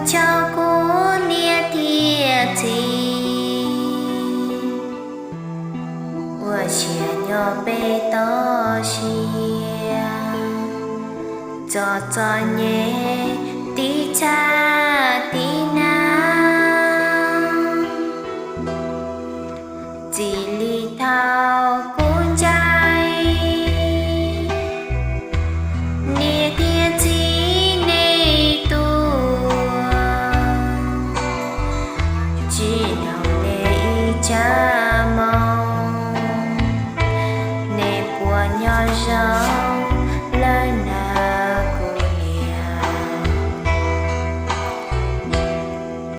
Cov kuv niam thiab txiv, ua siab nyob peb toj siab, txom txom nyem tib txhab